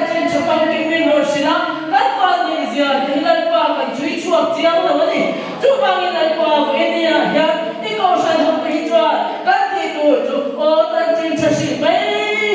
chanchin tha famkim min rawn hrilh a, kan vanneih zia te hi Lalpa kan chhui chhuak chiang lo a ni. Chuvangin Lalpa vawiin niah hian i kohhran ho te hi chuan kan tih tur chu aw chanchin tha hrilh mai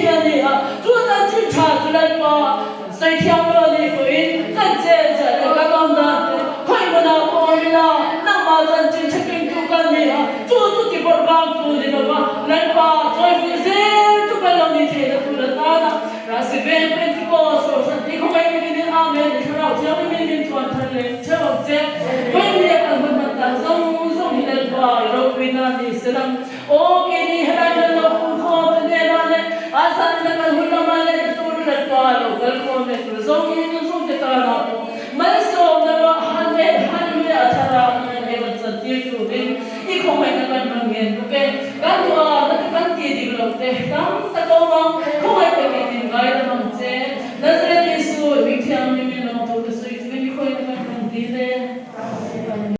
hi a ni a, chu chanchin tha chu Lalpa sawi thiam lo a nih pawhin kan che zia leh kan awm dan te khawi hmunah pawh awm ila nangmah chanchin tha kengtu kan ni a, chu chu ti bawrh vang tu ni lova Lalpa chawi fuih zel tu kan lo ni theihna tur atana Rahsi veng Pentecost Kohhran tih khawngaih takin Amen i Thlarau Thianghlimin min thuan thar leh theuh ang che. Vawiin kan hun hman tak zawng zawng hi Lalpa i ropui nan ni se lang. Aw keini helai kan lo pum khawm te hnenah leh a zanna kan hun lamah leh na tur Lalpa lo kal khawm leh tur zawng hi.